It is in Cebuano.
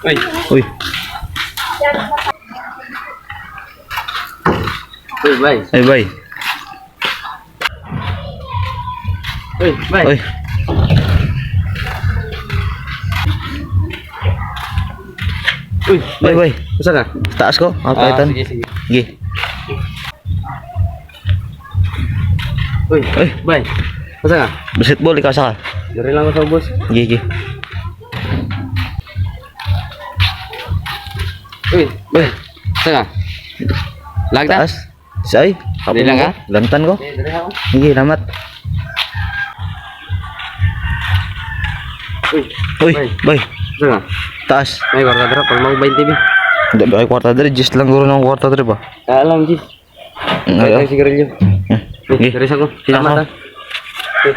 Uy. Uy. Uy, bye. Ay, bye. Uy, bye. Uy. Uy, Bye, bye. Usa ka? Taas ko. Ako Ah, palitan. sige, sige. Sige. Uy, Uy. bye. Usa ka? Basketball, ikaw sa ka. Diri lang ako sa ubos. Sige, sige. Uy, Uy. usa ka? Lag ta? Taas. Say. Dili lang, ha? Lantan ko. Okay, diri ako. Sige, lamat. Uy, Uy, Bye. bye. Usa ka? Taas. May kwarta dira pag mag 20 bi. Hindi ba ay kwarta diri? Just lang guro ng kwarta diri ba? Ah, lang gis. Ay, Ay, sigarilyo. ah. Uy, Sige. diri sa ko. Salamat Ako. ah. Uy.